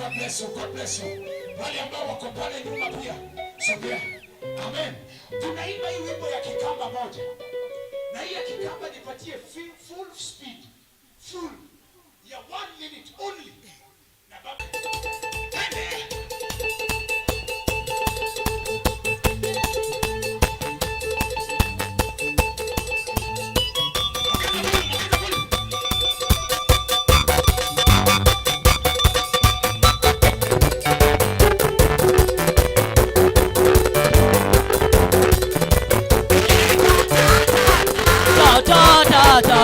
God bless you. God bless you. Wale ambao wako pale nyuma pia, sogea. Amen. Tunaimba hii wimbo ya Kikamba moja. Na hii ya Kikamba nipatie full speed. Full. Ya 1 minute only. Na baba. Twende. Ongeza volume, ongeza volume. Ta ta ta ta.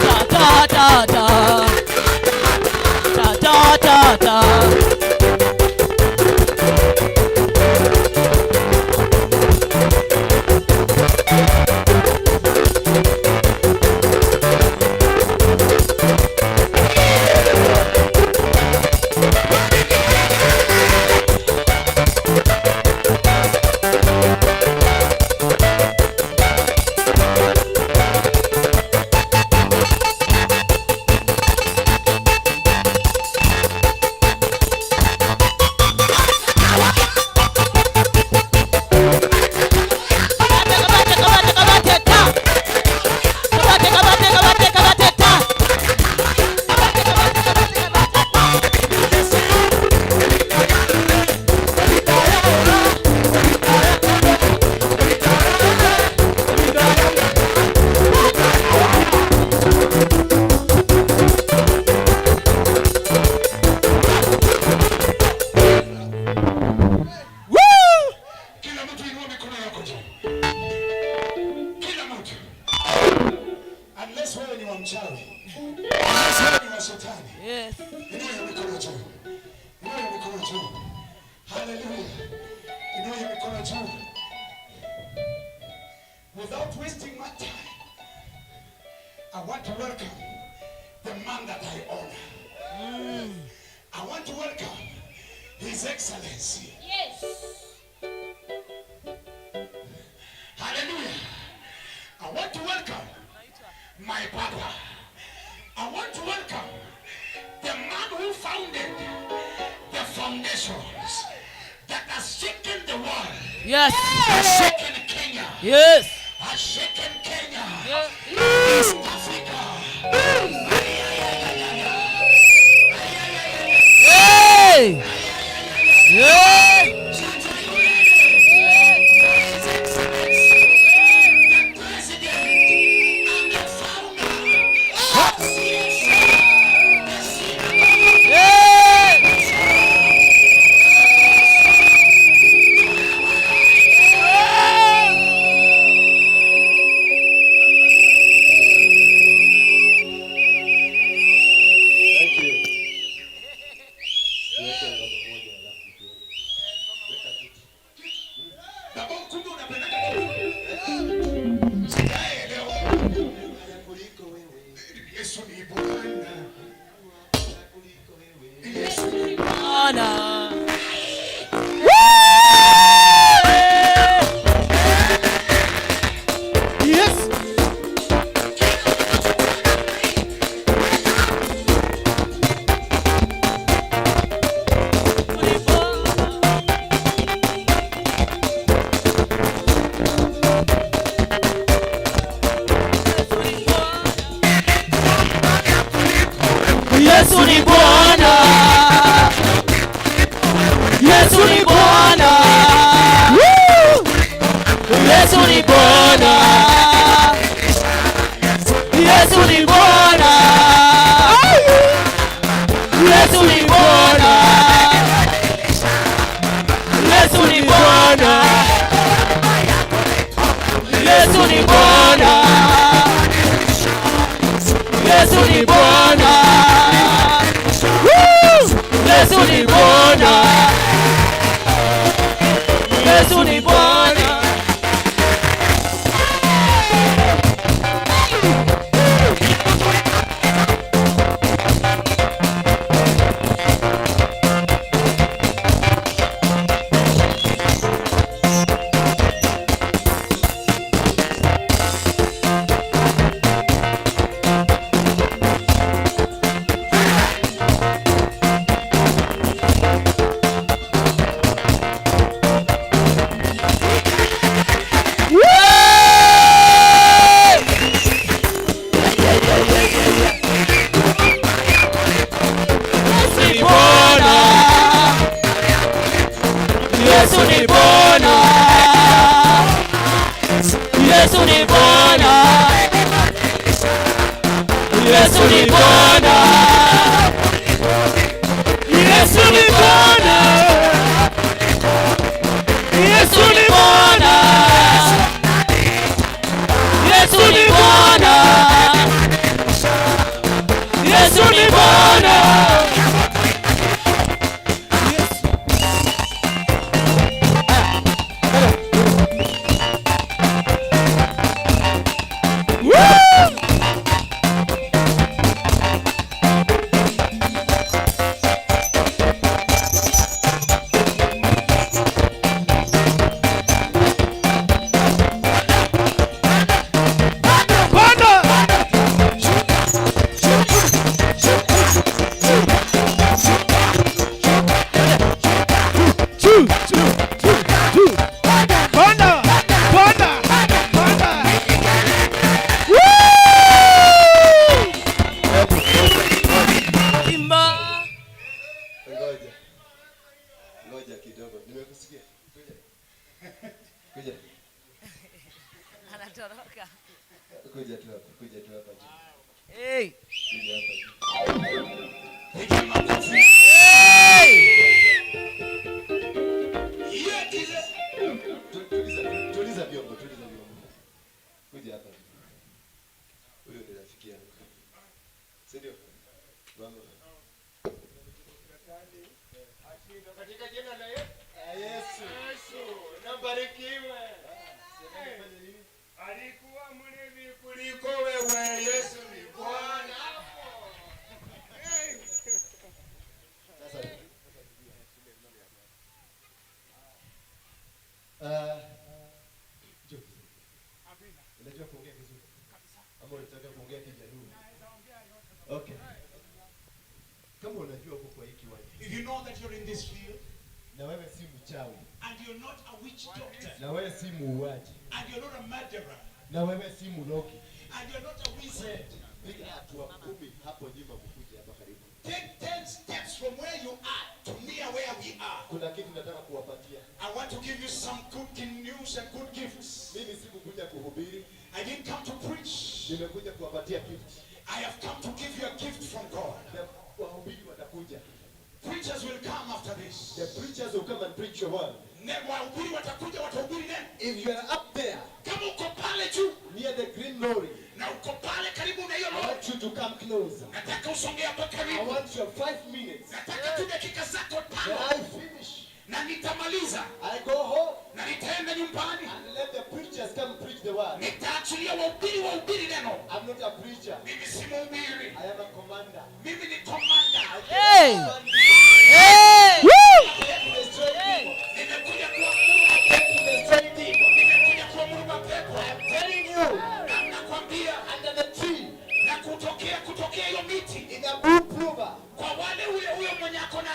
Ta ta ta ta. Ta ta ta ta. Kabate, kabate, kabate, ta. Kabate, kabate, kabate, kabate, ta. Kabate, kabate, kabate, kabate, ta. Woo! Kila mtu inua mikono yako juu. Kila mtu. Unless wewe ni wa mchawi. Unless wewe ni wa shetani. Yes. Inua hiyo mikono juu. Inua hiyo mikono juu. Hallelujah. Inua hiyo mikono juu. Without wasting my time, I want to welcome the man that I honor. I want to welcome His Excellency. Yes. Hallelujah. I want to welcome my papa. I want to welcome the man who founded the foundations that has shaken the world, has shaken Kenya, has shaken Kenya, East Africa. Hey! Yeah! His Excellency, the President and the founder of CSA, the Synagogue. Yeah! Thank you. Tuweke ngoma moja alafu tuone. Weka kitu. Baba, kumbe unapendaka kitu. Sijaelewa. Kuliko wewe, Yesu ni Bwana. kuliko wewe. Yesu ni Bwana. Yes. Yesu ni Bwana. Yesu ni Bwana. Yesu ni Bwana. Yesu ni Bwana. Yesu ni Bwana. Yesu ni Bwana. Yesu ni Bwana. Yesu ni Bwana. Woo! Yesu ni Bwana. Yesu ni Bwana. ni Bwana. Yesu ni Bwana. Yesu ni Bwana. Yesu ni Bwana. Yesu ni Bwana. Bwana. Two, two, two, two. Bwana. Bwana. Bwana. Woo! Imba. Ngoja. Ngoja kidogo. Nimekusikia. Kuja. Kuja. Anatoroka. Kuja tu hapa. Kuja tu hapa juu. Hey. Kuja hapa juu. Piga makofi. Hey. Yekile. Tuliza, tuliza vyombo, tuliza vyombo. Kuja hapa. Huyo ni rafiki yangu. Si ndio? Mama. Katika jina la Yesu. Yesu. Yesu, na mbarikiwe. Fanya nini? Alikuwa mlevi kuliko wewe, Yesu ni Bwana. Sasa. Ah, njoo. Unajua kuongea vizuri? Ama unataka kuongea Kijaluo? Okay. Kama unajua uko kwa hii kiwanja If you know that you're in this field na wewe si mchawi and you're not a witch doctor na wewe si muuaji and you're not a murderer na wewe si mlogi, and you're not a wizard, piga hatua 10 hapo nyuma mkuje hapa karibu. take 10 steps from where you are to near where we are. Kuna kitu nataka kuwapatia. I want to give you some good news and good gifts. Mimi sikukuja kuhubiri, I didn't come to preach. nimekuja kuwapatia gift. I have come to give you a gift from God. Na wahubiri watakuja. Preachers will come after this. The preachers will come and preach your word. Wahubiri watakuja watahubiri neno. If you are up there Kama uko pale juu near the green lorry, na uko pale karibu na hiyo I lori, want you to come closer. nataka usongee hapa I karibu. want your 5 minutes. Nataka tu dakika zako Then 5 I finish. Na nitamaliza I go home na nitaenda nyumbani, and let the preachers come preach the word. nitaachilia wahubiri wahubiri neno. I'm not a preacher. Mimi si mhubiri, I am a commander. Mimi ni komanda. Hey. Hey. To destroy demons. Nimekuja kuamuru mapepo, To destroy demons. Nimekuja kuamuru mapepo. I'm telling you, Na nakwambia under the tree, na kutokea hiyo miti in a blue pullover, kwa wale huyo mwenye akona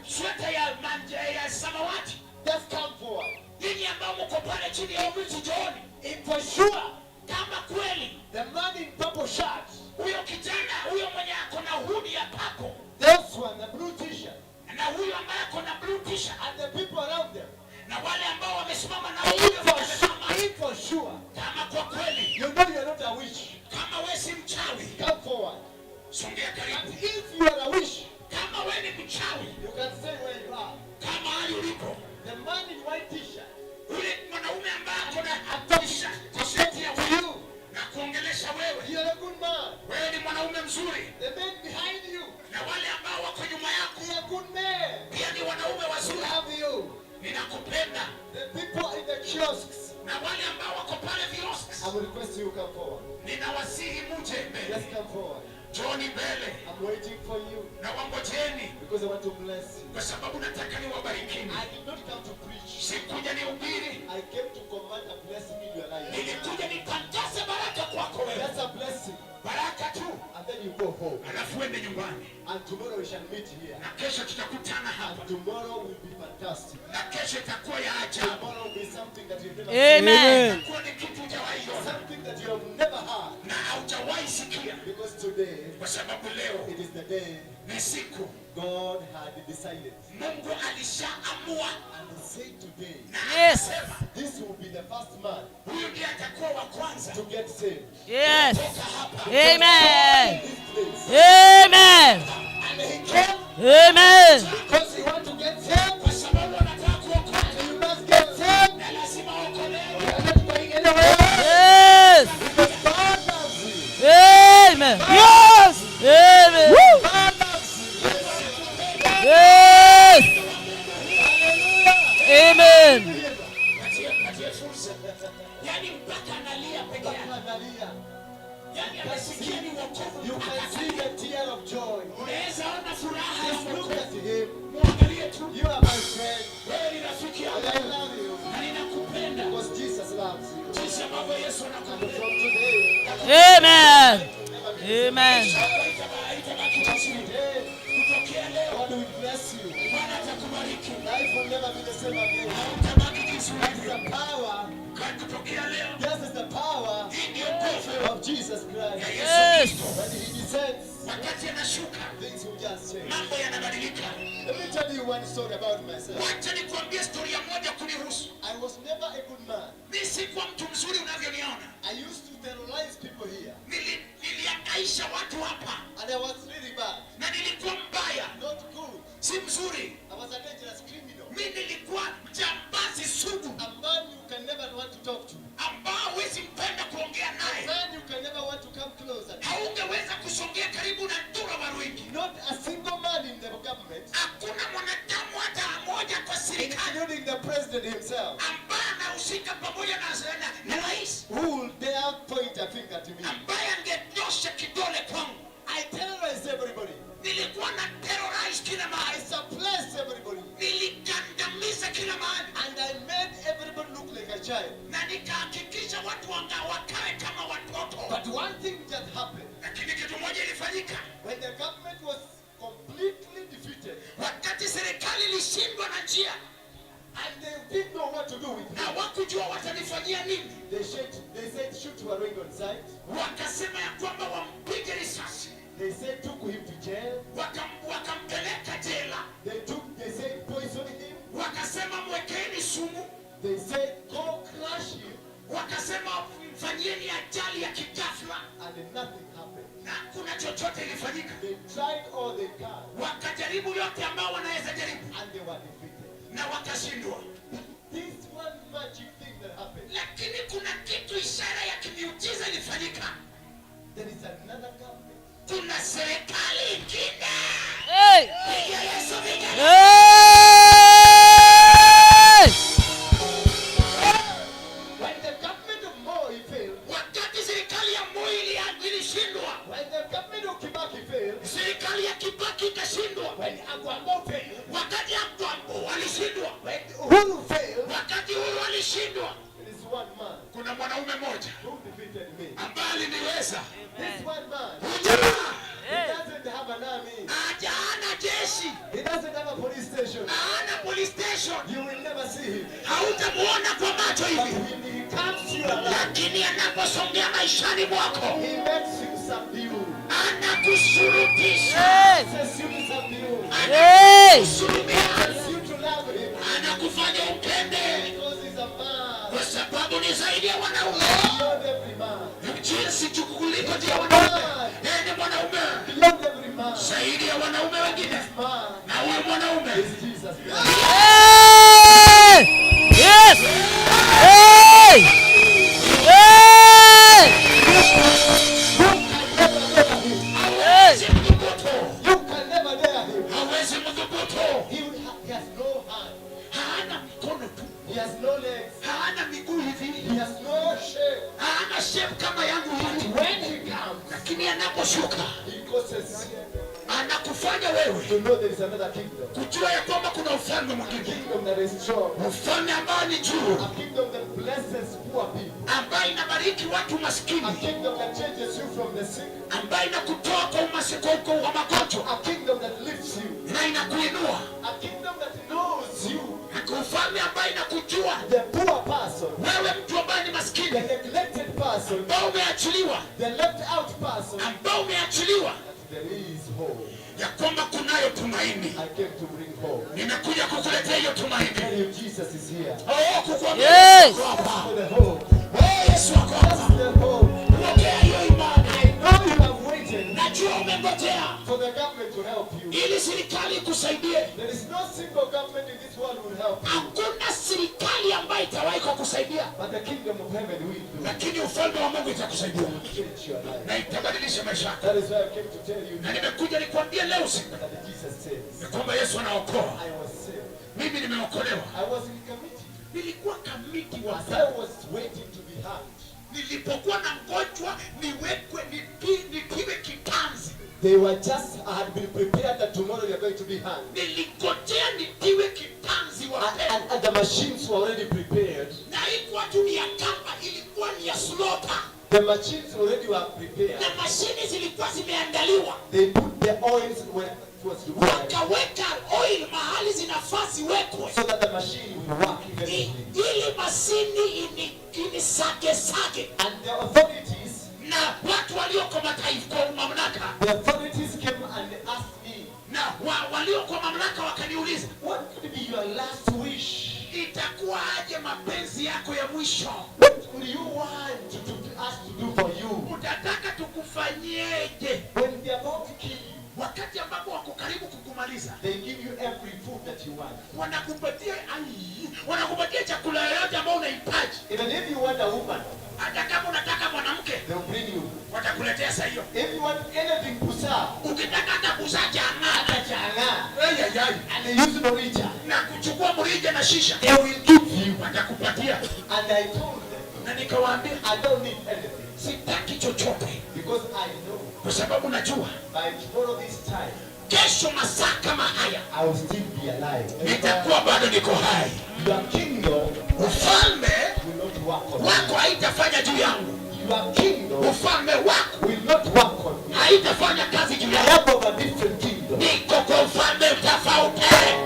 sweta ya manja ya samawati, just come forward. Nyinyi ambao mko pale chini ya hiyo miti, njooni. If for sure Kama kweli the man in purple shirt, huyo kijana huyo mwenye akona hoodie ya purple this one, the blue t-shirt, na huyo ambaye akona blue t-shirt and the people around them, na wale ambao wamesimama na huyo if for mwenye sure, amesimama, if for sure, kama kwa kweli you know you're not a witch, kama we si mchawi, come forward. Songea karibu. But if you are a witch, Kama we ni mchawi, you can stay where you are. Kama hali ulipo, The man in white t-shirt, ule mwanaume ambaye akona I'm talking, I'm t-shirt ya talking to you. Na kuongelesha wewe, You're a good man. Wewe ni mwanaume mzuri, The men behind you, na wale ambao wako nyuma yako they are good men. Pia ni wanaume wazuri. Love you. Ninakupenda. The people in the kiosks, Na wale ambao wako pale kiosks, I will request you come forward. Ninawasihi muje mbele. Just come forward. Njooni mbele I'm waiting for you na wangojeni, because I want to bless you. Kwa sababu nataka niwabarikini. I did not come to preach. Sikuja nihubiri, I came to command a blessing in your life. Nilikuja nitangaze baraka kwako wewe, That's a blessing. Baraka tu, And then you go home. Alafu uende nyumbani, And tomorrow we shall meet here. Na kesho tutakutana hapa, And tomorrow will be fantastic. Na kesho itakuwa ya ajabu. Tomorrow will be something that you've never seen. Amen. Itakuwa ni kitu hujawahi ona Something that you have never heard. Na haujawahi sikia, Because today, kwa sababu leo it is the day ni siku God had decided. Mungu alishaamua And he said today, na akasema this will be the first man huyu ndiye atakuwa wa kwanza to get saved. Yes. Toka hapa. Amen. This place. Amen. And he came Amen. because he want to get saved. Kwa sababu anataka kuokoka And you must get saved. na lazima okolewe. You are not going anywhere. Yes. Because God loves you. Amen. Yes. Amen. God loves you. Yes. Hallelujah. Amen. Patie, patie fursa. Yaani mpaka analia peke yake. Angalia. Yaani amesikia ni wokovu You mpaka can see the tear of joy. Unaweza ona furaha ya Just look wokovu. at him. Mwangalie tu. You are my friend. Wewe ni rafiki And I yangu love you. na ninakupenda Because Jesus loves you. jinsi ambavyo Yesu And anakupenda. from today, Amen. Amen. Maisha yako haitabaki jinsi ilivyo. today, Kutokea leo God will bless you. Bwana atakubariki. Life will never be the same again. Hautabaki jinsi That is ulivyo. the power. Kwa kutokea leo This is the power hii ndio nguvu of Jesus ya Christ. Yesu Yes. Kristo. When he descends, Wakati anashuka things will just change. mambo yanabadilika. Let me tell you one story about myself. Wacha nikuambie storia moja kunihusu. I was never a good man. Mi sikuwa mtu mzuri unavyoniona. I used to terrorize people here. Niliangaisha watu hapa And I was really bad. na nilikuwa mbaya, Not good. si mzuri. I was a dangerous criminal. Mi nilikuwa jambazi sugu A man you can never want to talk to. ambao huwezi mpenda kuongea A naye, man you can never want to come closer to. haungeweza kusongea karibu na Ndura Waruingi. Not a single man in the government, Hakuna mwanadamu hata mmoja kwa serikali including the president himself, ambaye anahusika pamoja na rais who will dare point a finger to me. ambaye angenyosha kidole kwangu. I terrorized everybody. Nilikuwa na terrorize kila I mahali, suppressed everybody. nilikandamiza kila mahali And I made everybody look like a child. na nikahakikisha watu wanga wakae kama watoto. But one thing just happened. Lakini kitu moja ilifanyika When the government was completely defeated wakati serikali ilishindwa na njia and they didn't know what to do with me, hawakujua watanifanyia nini, they said shoot Waruinge on sight. wakasema ya kwamba wampige risasi, They said took him to jail. Wakampeleka jela, They said poison him. wakasema mwekeni sumu, They said go crush him. wakasema mfanyieni ajali ya kighafla, And nothing happened. Na hakuna chochote ilifanyika. They tried all they can Wakajaribu yote ambao wanaweza jaribu and they were defeated. Na wakashindwa. This one magic thing that happened, Lakini kuna kitu, ishara ya kimiujiza ilifanyika. There is another government. Kuna serikali ingine. Hey. Piga Yesu vigelegele. Hey. When the government of Moi failed, Wakati serikali ya Moi ilishindwa, when the government of Kibaki failed, serikali ya Kibaki ikashindwa, when Agwambo failed, wakati Agwambo alishindwa, when Uhuru failed, wakati Uhuru alishindwa, there is one man kuna mwanaume mmoja who defeated me. Ambaye aliniweza. This one man, Huyu jamaa he doesn't have an army. Hana jeshi, He doesn't have a police station. Hana police station. You will never see him. Hautamuona kwa macho But hivi, when he comes to your life, lakini anaposongea maishani mwako he makes you subdue. Anakushurutisha, Yes. Says you to subdue. Hey. anakusurumia, Says you to love him. Anakufanya umpende Because he's a man. Kwa sababu ni zaidi ya wanaume, Beyond every man. Jinsi kuliko ya wanaume. Yeye ni mwanaume Beyond every man. Zaidi ya wanaume wengine, Man na huyu mwanaume is Jesus Christ. Hey. Yes. Hey. Hey. You can never dare him. Hey. hawezi mthubutu, You can never dare him. Hawezi mthubutu. He has no hand. Hana mkono tu, He has no legs. Hana miguu hivi, He has no shape. Hana shape kama yangu hivi, When he comes, lakini anaposhuka he causes anakufanya wewe to know there is another kingdom. Kujua ya kwamba kuna ufalme A mwingine, kingdom that is strong. Ufalme ambao ni juu, A kingdom that blesses poor people. Ambayo inabariki watu A maskini, kingdom that changes you from the sick. Ambayo inakutoa kwa umasikini kwa magonjwa A kingdom that lifts you. Na inakuinua, A kingdom that knows you. Ufalme ambayo inakujua The poor person. Wewe, mtu ambaye ni maskini, The neglected person. Ambao umeachiliwa, The left out person. Ambao umeachiliwa, That there is hope. Ya kwamba kunayo tumaini. I came to bring hope. Nimekuja kukuletea hiyo tumaini. Tell you Jesus is here. Oh, kukuambia Yes. Yesu ako hapa. For the hope. Oh, Yesu ako That's hapa. the hope. Pokea hiyo imani. I know you have waited. waited Najua umengojea for the government to help you. ili serikali ikusaidie. There is no single government in this world will help you, Hakuna serikali ambayo itawahi kukusaidia, but the kingdom of heaven will do. lakini ufalme wa Mungu itakusaidia Change your life. na itabadilisha maisha yako. That is why I came to tell you Na nimekuja nikwambie leo usiku that Jesus saves. ya kwamba Yesu anaokoa. I was saved. Mimi nimeokolewa. I was in committee. Nilikuwa kamiti wa As I was waiting to be hanged, nilipokuwa na ngojwa niwekwe nitiwe kitanzi, they were just, I had been prepared that tomorrow you are going to be hanged. nilingojea nitiwe kitanzi And, wapendwa, and the machines were already prepared. na haikuwa tu ni ya kamba, ilikuwa ni ya slaughter, The machines already were prepared. na mashine zilikuwa zimeandaliwa, They put the oils where it was required wakaweka oil mahali zinafaa ziwekwe so that the machine will work effectively. ili mashini inisagesage. And the authorities, Na watu walioko mataifa kwa mamlaka the authorities came and they asked me, na walio kwa mamlaka wakaniuliza, what could be your last wish? itakuwa aje mapenzi yako ya mwisho? What would you want to us to do for you? Utataka tukufanyieje? When they're about to kill you, Wakati ambapo wako karibu kukumaliza, they give you every food that you want. wanakupatia wanakupatia chakula yoyote ambayo unahitaji. Even if you want a woman, Hata kama unataka mwanamke, they'll bring you. watakuletea saa hiyo. If you want anything busa, Ukitaka hata kuzaa chang'aa, chang'aa, Ai, ai, ai. and they use mrija, na kuchukua mrija na shisha, they will give you. watakupatia. And I told them, Na nikawaambia I don't need anything sitaki chochote, because I know kwa sababu najua by tomorrow this time, kesho masaa kama haya I will still be alive. nitakuwa bado niko hai. Your kingdom Ufalme will not work on me. wako haitafanya juu yangu, Your kingdom ufalme wako will not work on me. haitafanya kazi juu I yangu. am of a different kingdom. Niko kwa ufalme tofauti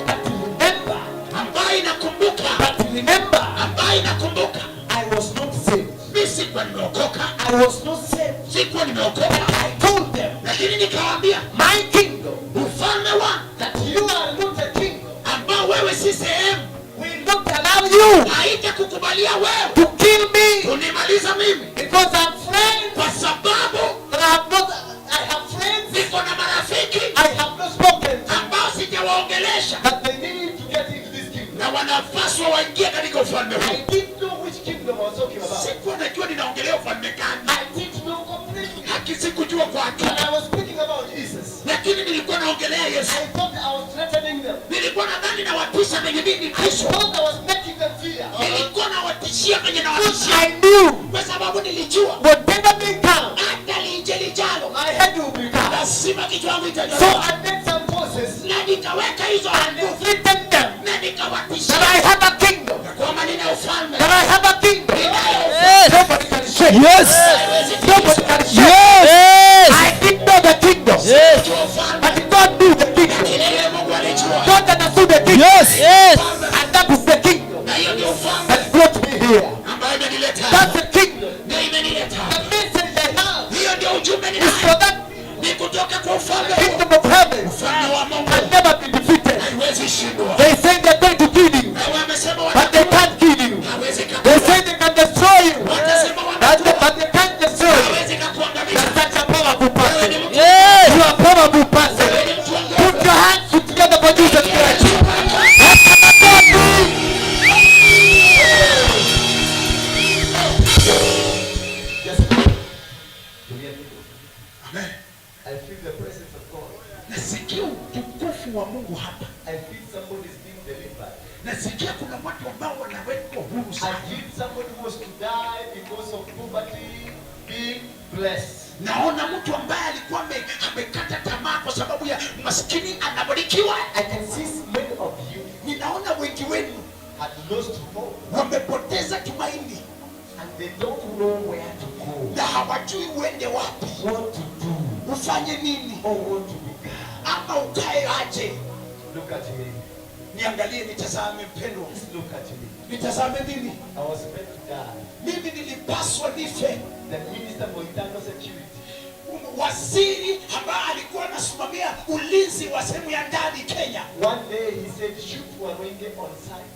But remember, ambayo inakumbuka, but remember, ambayo inakumbuka. I was not saved. Mimi sikuwa nimeokoka, I was not saved. sikuwa nimeokoka, I told them, lakini nikawaambia my kingdom, ufalme wangu that you are not a kingdom, ambao wewe si sehemu, will not allow you haitakukubalia wewe to kill me kunimaliza mimi, because I'm friends. kwa sababu That I have not, I have friends. niko na marafiki I have not spoken to, ambao sijawaongelesha but they need to get into this kingdom. na wanapaswa waingie katika ufalme huu. I didn't know which kingdom I was talking about. Sikuwa najua ninaongelea ufalme gani, I didn't know completely. haki sikujua kwa And hakika, I was speaking about Jesus. lakini nilikuwa naongelea Yesu. I thought I was threatening them. Nilikuwa nadhani nawatisha venye mimi I nitishwa, thought I was making them fear. nilikuwa nawatishia venye Because nawatishia, I knew kwa sababu nilijua whatever may come, hata lije lijalo, my head will be cut. lazima kichwa changu So itanyolewa. I made some forces Na nikaweka hizo and nguvu threatened them na that nikawatishia I have a kingdom, kwamba nina ufalme, that I have a kingdom. ninayo Yes. Nobody can shake. Yes. haiwezi Nobody can shake. Yes. I didn't know the kingdom, Yes. kujua ufalme, but God knew the kingdom. lakini yeye Mungu alijua God understood the kingdom. Yes. Yes. And that is the kingdom na hiyo ndio ufalme that brought me here. ambayo imenileta That's the kingdom. ndio imenileta. The message I have Hiyo ndio ujumbe is ninayo, for that ni kutoka kwa ufalme huo. kingdom of heaven Ufalme wa Mungu can never be defeated. haiwezi shindwa. They say they're going to kill you, Na wamesema but they watakuwa, can't kill you. hawezi They kakuua. say they can destroy you, Watasema but they can't destroy you. hawezi kakuangamiza. You're such a powerful Wewe ni person. mtu, Yes. You are a powerful person. wewe ni mtu wa nguvu. Put your hands together for Jesus Christ. What can God do? Just Amen. I feel the presence of God. Nasikia utukufu wa Mungu hapa. I feel somebody is being delivered. Nasikia kuna watu ambao wanawekwa huru I sana. feel somebody who was to die because of poverty being blessed. Naona mtu ambaye alikuwa amekata tamaa kwa sababu ya maskini anabarikiwa. I can see many of you Ninaona wengi wenu had lost hope wamepoteza tumaini and they don't know where to go, na hawajui uende wapi, what to do, ufanye nini, or what to become. ama ukae aje. Look at me. Niangalie, nitazame mpendwa, Just look at me. nitazame mimi. I was meant to die. Mimi nilipaswa nife. The minister for internal security Waziri ambaye alikuwa anasimamia ulinzi wa sehemu ya ndani Kenya One day he said, shoot Waruinge on sight.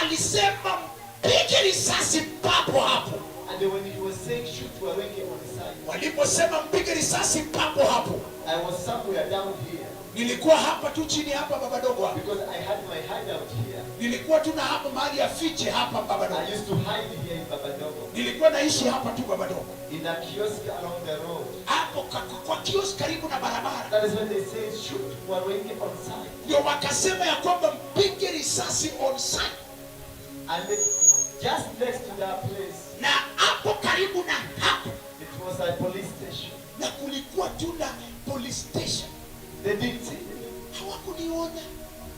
alisema mpige risasi papo hapo. And And then when he was saying shoot Waruinge on sight, Waliposema mpige risasi papo hapo, I was somewhere down here nilikuwa hapa tu chini hapa baba dogo hapa. because I had my hideout here. Nilikuwa tu na hapo mahali ya fiche hapa baba dogo. I used to hide here in Babadogo, Nilikuwa naishi hapa tu baba dogo, in a kiosk along the road. hapo kwa kiosk karibu na barabara. That is when they say shoot Waruinge on sight. Ndio wakasema ya kwamba mpige risasi on sight, And then just next to that place, na hapo karibu na hapo it was a police station. na kulikuwa tu na police station. They didn't see me. Hawakuniona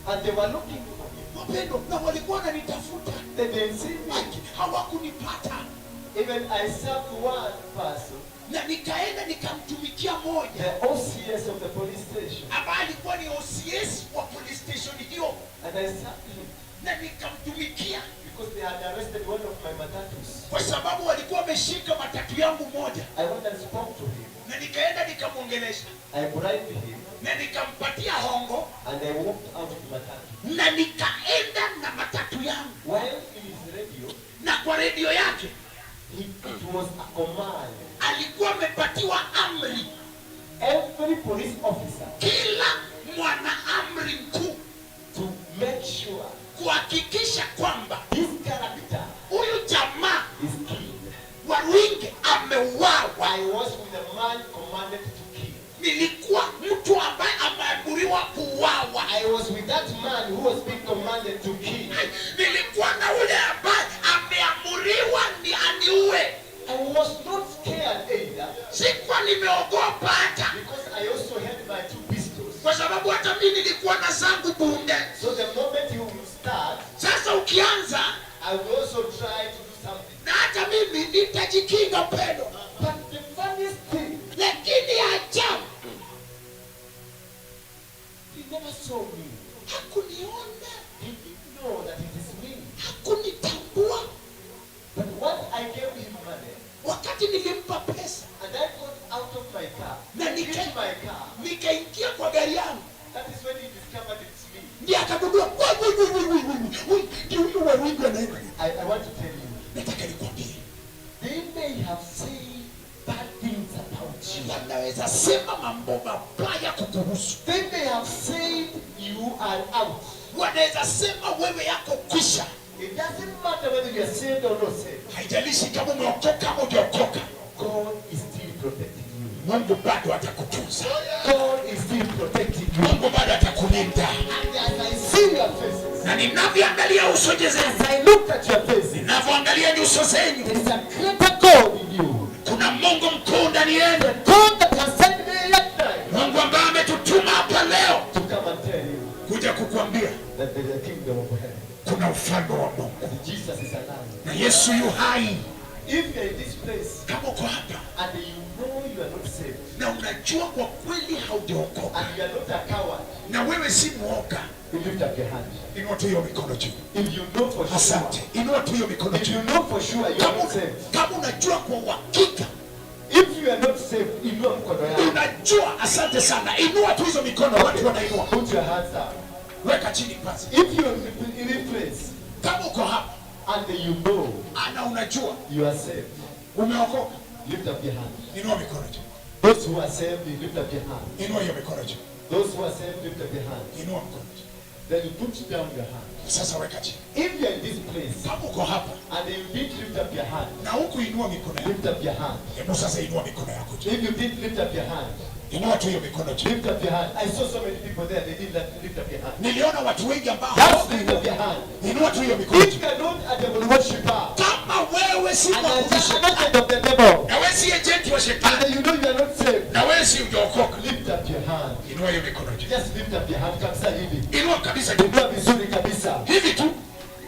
And they were looking for me. wapendwa, na walikuwa wananitafuta, They didn't see me. Haki, hawakunipata, Even I served one person, na nikaenda nikamtumikia moja the OCS of the police station. ambaye alikuwa ni OCS wa police station hiyo, And I served him na nikamtumikia because they had arrested one of my matatus. kwa sababu walikuwa wameshika matatu yangu moja, I went and spoke to him. na nikaenda nikamwongelesha I bribed him na nikampatia hongo and I walked out of the matatu. na nikaenda na matatu yangu, While in his radio, na kwa redio yake it was a command. alikuwa amepatiwa amri, Every police officer kila mwana amri mkuu to make sure kuhakikisha kwamba this character huyu jamaa is killed. Waruinge ameuawa. I was with a man commanded to kill. Nilikuwa mtu ambaye ameamuriwa kuuawa. I was with that man who was being commanded to kill. Nilikuwa na ule ambaye ameamuriwa ni aniue. I was not scared either Sikuwa nimeogopa hata, because I also had my two pistols. kwa sababu hata mimi nilikuwa na zangu bunde. So the moment you start, Sasa ukianza I will also try to do something. na hata mimi nitajikinga mpendo, But the funniest thing, lakini ajabu he never saw me. hakuniona, He didn't know that it is me. hakunitambua. But once I gave him money, Wakati nilimpa pesa and I got out of my car, na into my car, nikaingia kwa gari yangu, that is when he discovered it's me. ndiye akagundua ndio huyu Waruinge anaenda. I want to tell you, Nataka nikwambie, they may have said bad things about you. wanaweza sema mambo mabaya kukuhusu, They may have said you are out. wanaweza sema wewe yako kwisha. It doesn't matter whether you are saved or not saved. Haijalishi kama umeokoka ama hujaokoka, God is still protecting you. Mungu bado atakutunza, God is still protecting you. Mungu bado atakulinda. And as I see your faces, Na ninavyoangalia uso zenu, as I look at your faces, ninavyoangalia nyuso zenu, there is a greater God in you. kuna Mungu mkuu ndani yenu, The God that has sent me here tonight Mungu ambaye ametutuma hapa leo to come and tell you kuja kukuambia that there is a kingdom of heaven. kuna ufalme wa Mungu And Jesus is alive. na Yesu yu hai. If you are in this place Kama uko hapa and you know you are not saved na unajua kwa kweli haujaokoka and you are not a coward, na wewe si mwoga, you lift up your hand. inua tu hiyo mikono juu. If you know for sure, Asante, inua tu hiyo mikono if juu. you know for sure you are Kama not saved, kama unajua kwa uhakika if you are not saved, inua mkono yako. unajua, asante sana, inua tu hizo mikono. Watu wanainua, Put your hands up. weka chini kwanza. If you are in this place Kama uko hapa and you know ana unajua you are saved, umeokoka, lift up your hand. inua mikono juu, Those who are saved, you lift up your hand. inua hiyo mikono juu, Those who are saved, lift up your hand. inua mkono juu. Then you put down your hand. Sasa weka chini. If you are in this place Kama uko hapa and you didn't lift up your hand, na huku inua mikono yako, lift up your hand. hebu sasa inua mikono yako juu, If you didn't lift up your hand, inua tu hiyo mikono juu. lift up your hand. I saw so many people there, they didn't lift up your hand. Niliona watu wengi ambao Just lift up your hand. inua tu hiyo mikono If juu. you are not a devil worshipper Kama wewe si and mwabudu an agent of the devil, na wewe si agent wa shetani and you know you are not saved, na wewe si hujaokoka, lift up your hand. inua hiyo mikono juu, Just lift up your hand kabisa hivi. inua kabisa juu Inua vizuri kabisa. hivi tu,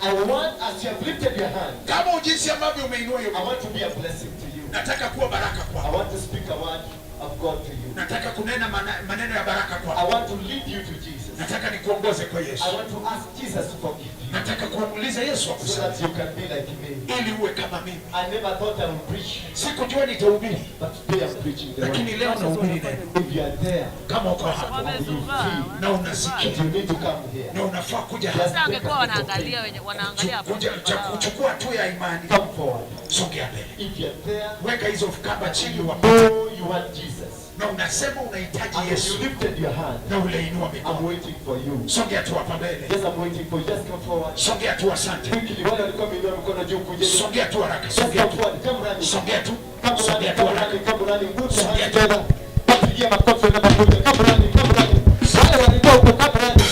I want, as you have lifted your hand, kama jinsi ambavyo umeinua hiyo I mikono, want to be a blessing to you. nataka kuwa baraka I kwako. want to speak a word of God to you. Nataka kunena maneno ya baraka I kwako. want to lead you to Jesus. Nataka nikuongoze kwa Yesu. I want to ask Jesus to forgive you Nataka kumuuliza Yesu so akusamehe that you can be like me. ili uwe kama mimi. I never thought I would preach, Sikujua nitahubiri, but today I'm preaching the word. lakini leo nahubiri neno. If you are there Kama uko hapa and you feel na unasikia that you need to come here, na unafaa kuja hapa, just Sasa take angekuwa a step of wanaangalia faith. wenye wanaangalia hapo. kuja cha kuchukua tu ya imani, Come forward. songea mbele, If you are there, weka hizo kamba chini wa know you want Jesus. na unasema unahitaji And if you Yesu lifted your hand, na uliinua I'm mikono, waiting for you. songea tu hapa mbele, Yes, I'm waiting for you. Just come forward. songea tu, asante, Quickly, wale walikuwa wameinua mikono juu kujeni. songea tu haraka, Just songea come tu, forward. Come running. songea tu, Come songea running, tu come haraka. running, come running. Put your hands together. Wapigie makofi na pamoja. Come running, come running. Wale walikuwa huko, come running.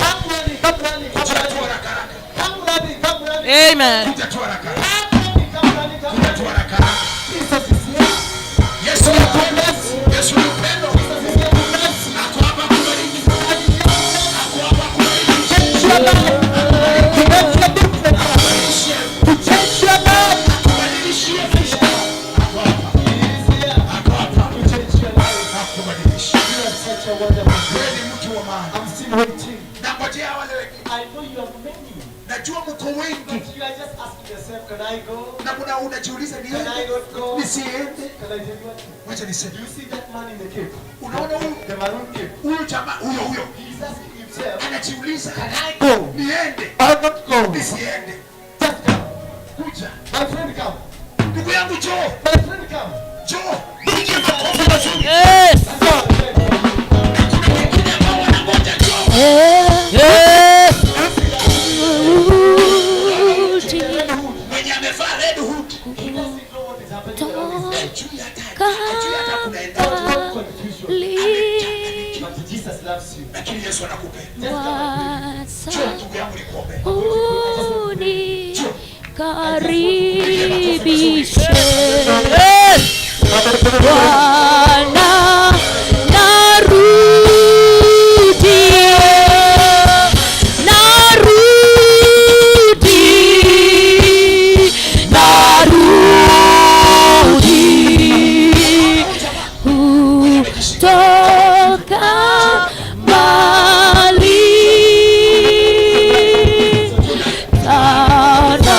Come running, come running, come Kuja tu running. haraka haraka, Come running, come running. Amen. kuja tu haraka haraka, Come running, come running, come kuja tu running. haraka haraka. Jesus is here. Yesu ni upendo, Yesu ni upendo, Jesus is here to bless you. ako hapa kubariki, ako hapa kubariki, Change your life. To make a difference. kubadilishie, To change your life. kubadilishie maisha yako. Ako hapa, He is here ako hapa, to change your life. akubadilishe. You are such a wonderful. Wewe ni mtu wa maana. I'm still waiting. Nangojea wale wengine. I know you are many, Najua mko wengi but you are just asking yourself, can I go? na kuna unajiuliza Can I niende not go? nisiende. Can I tell you what? Wacha Do niseme, you see that man in the cape? unaona huyu The maroon cape. huyu jamaa huyo huyo He's asking himself, anajiuliza, can I go? niende Or not go? nisiende? Just come. Kuja My friend, come. ndugu yangu, njoo My friend, come. njoo, piga makofi mazuri. Yes. Come. Na kuna wengine ambao wanangoja njoo. Yes. Mwenye amevaa red hood He doesn't know what is happening around his life. hajui hata hajui hata kunaenda, Don't confusion. But Jesus loves you. lakini Yesu anakupenda. Just come and pray. Njoo ndugu yangu, nikuombee. Unikaribishe Yes. Bwana, narudi, narudi, narudi kutoka mbali sana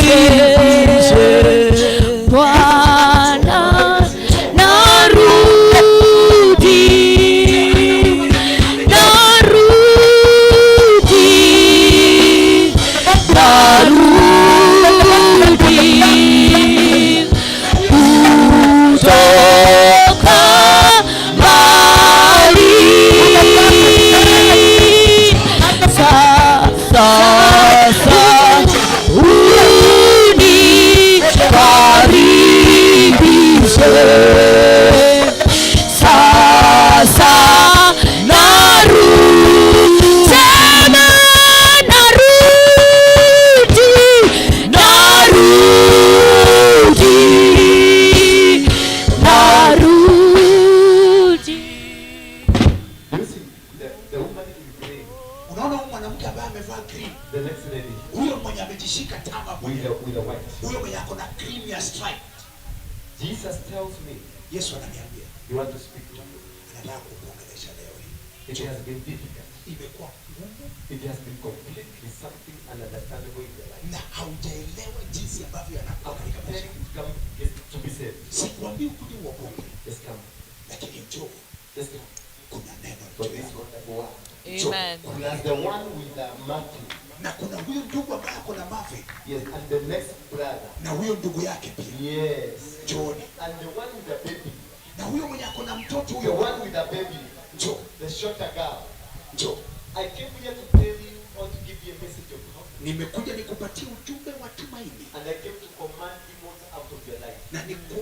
unikaribishe Bwana, narudi, narudi, narudi kutoka mbali. Sasa unikaribishe. Sasa narudi, tena narudi, narudi, narudi. Do you see the woman in green, Unaona huyu mwanamke ambaye amevaa green, the next lady huyo mwenye amejishika tama with mwenyewe, the white? huyo mwenye ako na cream ya stripe. Jesus tells me Yesu ananiambia he wants to speak to you. anataka kukuongelesha leo hii. It has been difficult. Imekuwa ngumu It has been completely something ununderstandable in your life. na haujaelewa jinsi ambavyo yanakuwa katika I'm maisha. telling you to come yes, to be saved. Sikwambii ukuje uokoke, Just come. lakini njoo, Just come. kuna neno For juu this yako. wonderful work. Amen. Plus the one with the Matthew. Na kuna huyo ndugu ambaye ako na mavi Yes, and the next brother. na huyo ndugu yake pia, Yes. njooni. And the one with the baby. Na huyo mwenye ako na mtoto The huyo, one with the baby. njoo, The shorter girl. njoo. I came here to tell you or to give you a message of hope. Nimekuja nikupatie ujumbe wa tumaini And I came to command demons out of your life. na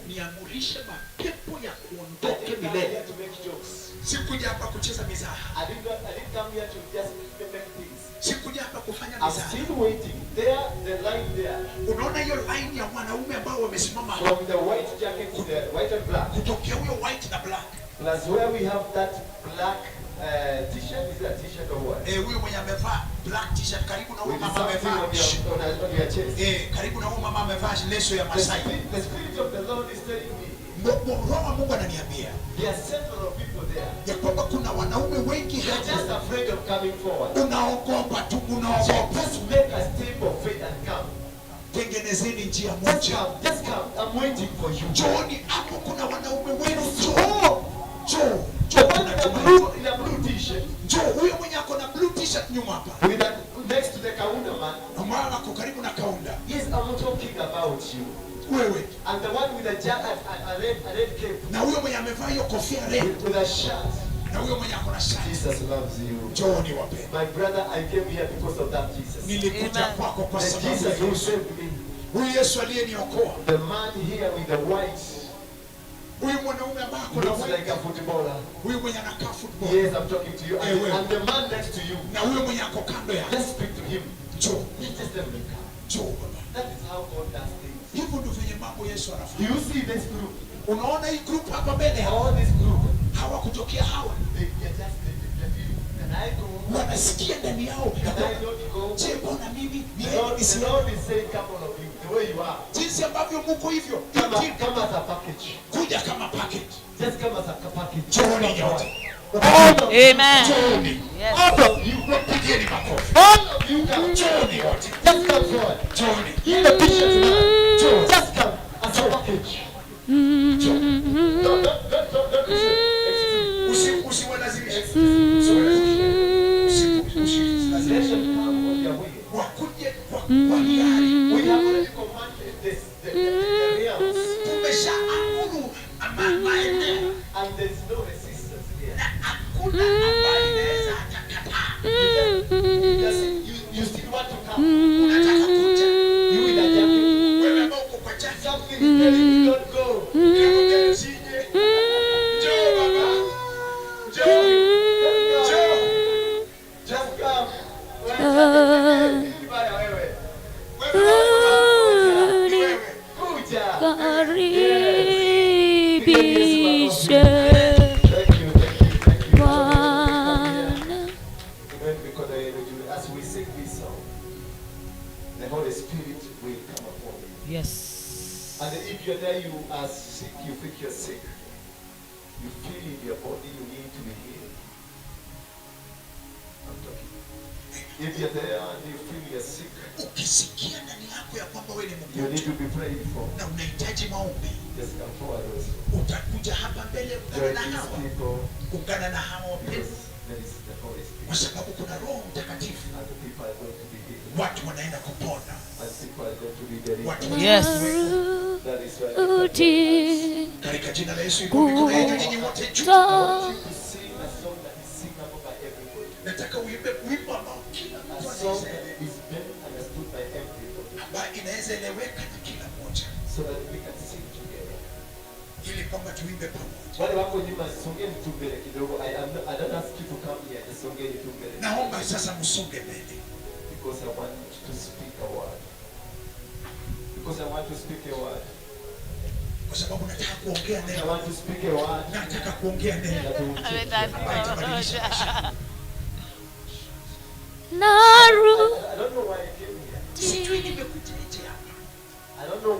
niamurishe mapepo ya I kuondoke didn't come here milele. to make jokes. Sikuja hapa kucheza mizaha, I didn't come here to just make things. sikuja hapa kufanya I'm mizaha. still waiting. There, the line there. Unaona hiyo line ya wanaume ambao wamesimama hapa, From the white jacket to the white and black. kutokea huyo white na black. Plus where we have that black t-shirt, is that a t-shirt or what? Eh, huyo mwenye amevaa black t-shirt karibu na huyo With mama something amevaa on your chest. eh, karibu na huyo mama amevaa leso ya The Masai. spirit of the Lord is telling me Roho wa Mungu ananiambia there are several people there. ya kwamba kuna wanaume wengi They are hapa just afraid of coming forward. unaogopa tu, unaogopa. Just make a step of faith and come. Tengenezeni njia Just moja. come, just come. I'm waiting for you. Njooni hapo, kuna wanaume wenu, njoo, njoo, The njoo, one in a tunatumaini. blue t-shirt Njoo, huyo mwenye ako na blue t-shirt nyuma hapa, with next to the Kaunda man. ambaye ako karibu na Kaunda, Yes, I'm talking about you. wewe And the one with a jacket, a red cape, na huyo mwenye amevaa hiyo kofia red, with a shirt. na huyo mwenye ako na shati, Jesus loves you. njooni wapendwa. My brother, I came here because of that Jesus. Nilikuja Amen. kwako kwa The sababu Jesus ya who Yesu, saved me. huyu Yesu aliyeniokoa, The man here with the white huyu mwanaume ambaye ako na looks white, like a footballer. huyu mwenye anakaa football, Yes, I'm talking to you. Eh, wewe. And the man next to you, na huyo mwenye ako kando yake, just speak to him. njoo, Just tell him, come. njoo baba. That is how God does things. Hivyo ndio venye mambo Yesu Do anafanya. you see this group? Unaona hii group hapa mbele hapa, All this group, hawakutokea hawa, they are just, they feel, can I go? wanasikia ndani yao ya Can I kwamba, not go? je, mbona mimi The niende Lord, the nisiende? Lord is saying, come all of you, the way you are. Jinsi ambavyo muko hivyo, Come as a package. kuja kama package. Just come as a package. Njooni nyote, All of you, Amen. njooni, Yes. all of you, wapigieni makofi, all of you come. njooni wote, Just come forward. njooni, In the pictures now. Just come as a package. njooni. Don't listen. Excuse me. Usiwalazimishe, usiwalazimishe, Let them come on their way. wakuje kwa hiari. We have already commanded this, the realms, Tumeshaamuru maeneo and there is no resistance here. na hakuna ambaye inaweza akakataa. You still want to come. Unataka kuja You with a jacket. wewe ambao uko kwa jacket, Something is telling you don't go. ninakwambia usije. Njoo baba, njoo, njoo. Just come. Wewe, nini baya wewe? Wewe ni wewe. Kuja. Karibishe Thank you, thank you, thank you. Bwana. Inueni mikono yenu juu. As we sing this song, the Holy Spirit will come upon you. Yes. And if you're there, you are sick, you think you're sick, you feel in your body you need to be healed. I'm talking. If you're there and you feel you're sick, Ukisikia ndani yako ya kwamba wewe ni you need mgonjwa to be prayed for. na unahitaji maombi, Just come forward also. utakuja hapa mbele, ungana Join na these hawa, people ungana na hawa wapendwa, because there is the Holy kwa Spirit. sababu kuna Roho Mtakatifu. And the people are going to be healed. Watu wanaenda kupona, And people are going to be delivered. watu Yes. That is why Rudi katika jina la Yesu. Inua mikono yenu nyinyi wote juu. I want you to sing a song that is singable by everybody. Nataka uimbe wimbo ambao kila A mtu song anaweza that elewa, is very understood by everybody. ambayo inaweza eleweka na kila mmoja, So that we can sing together. ili kwamba tuimbe pamoja. Wale wako nyuma, songeni tu mbele kidogo. I don't ask you to come here, just songeni tu mbele. Naomba sasa msonge mbele, Because I want to speak a word. Because I want to speak a word. kwa sababu nataka kuongea I neno, want to speak a word nataka kuongea neno that will change your life. ambayo itabadilisha maisha. narudi I don't know why I came here. Sijui nimekujaje hapa, I don't know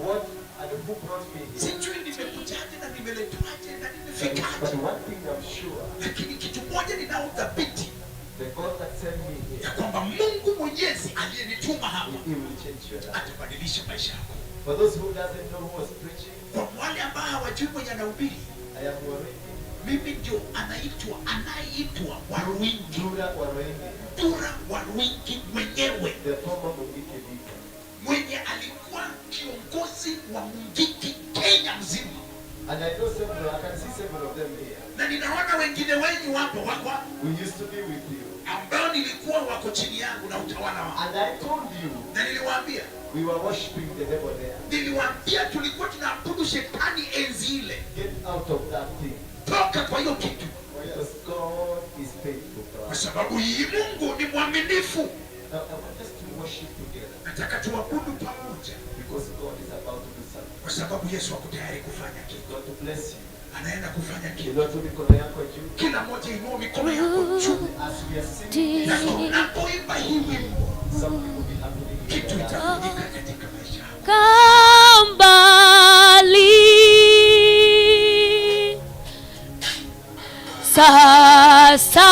what, I don't know who brought me here. sijui nimekujaje na nimeletwaje na But nimefikaje, one thing I'm sure, lakini kitu moja ninao uthabiti the God that sent me here, ya kwamba Mungu Mwenyezi aliyenituma hapa He will change your life. atabadilisha maisha yako. For those who doesn't know who was preaching, Kwa wale ambao hawajui mwenye anahubiri, I am Waruingi, mimi ndio anayeitwa Waruingi, Dura Waruingi, Dura Waruingi mwenyewe, the former Mungiki leader. mwenye alikuwa kiongozi wa Mungiki Kenya mzima, And I know several, I can see several of them here. na ninaona wengine wenyu wapo wako hapa, We used to be with you. ambao nilikuwa wako chini yangu na utawala wangu, And I told you, na niliwaambia we were worshiping the devil there. niliwaambia tulikuwa tunaabudu shetani enzi ile. Get out of that thing. Toka kwa hiyo kitu, Because God is faithful to kwa us. sababu hii Mungu ni mwaminifu. Now, I want us to worship together. Nataka tuabudu pamoja, Because God is about to do something. kwa sababu Yesu ako tayari kufanya kitu. He's going to bless you. Anaenda kufanya kitu. Inua tu mikono yako juu. Kila mmoja inua mikono yako juu. As we are singing, Na tunapoimba hii wimbo, something will be happening in kitu your life. itafanyika katika maisha yako. Kambali sasa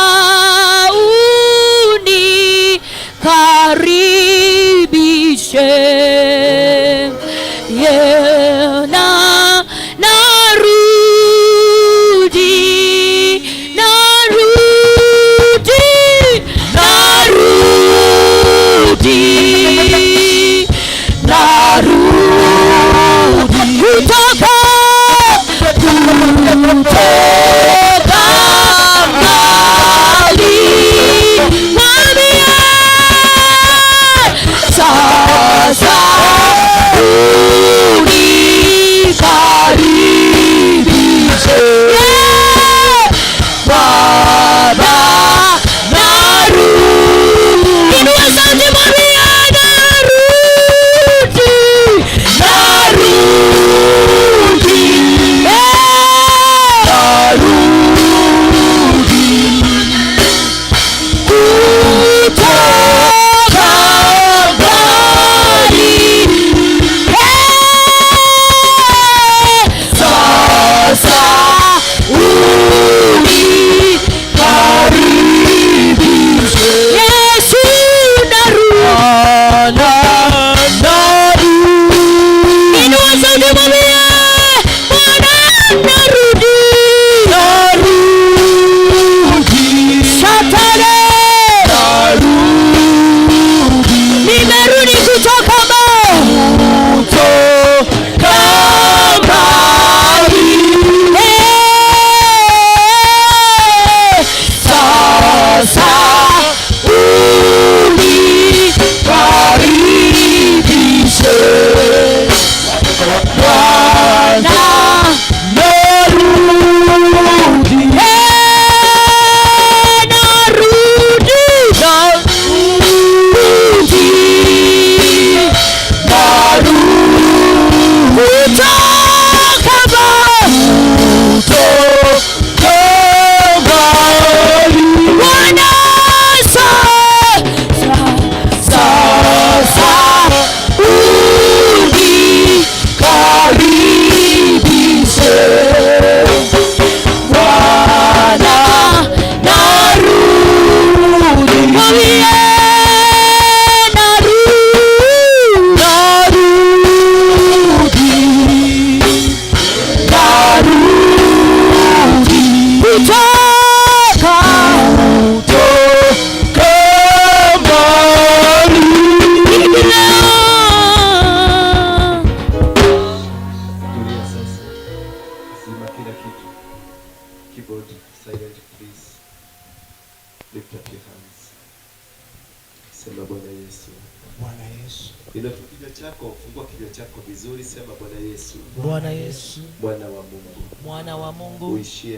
unikaribishe, yena narudi, narudi, narudi, narudi kutoka, kutoka mbali. Mwambie sasa unikaribishe, Baba, narudi. Inua sauti, mwambie narudi, narudi, narudi kutoka mbali. Sasa unikaribishe, Yesu, narudi. Inua sauti, mwambie Bwana, narudi. Shatane, nimerudi kutoka mbali. Sasa unikaribishe, Bwana, narudi. Narudi, narudi, narudi kutoka mbali. Bwana, sasa unikaribishe, Bwana, narudi. Mwambie narudi, narudi, narudi kutoka, kutoka mbali. Tulia sasa. Zima kila kitu. Keyboard silent please. Lift up your hands. Sema Bwana Yesu. Bwana Yesu, Inua tu kinywa chako, fungua kinywa chako vizuri, sema Bwana Yesu, Bwana Yesu, mwana wa Mungu, mwana wa Mungu, uishie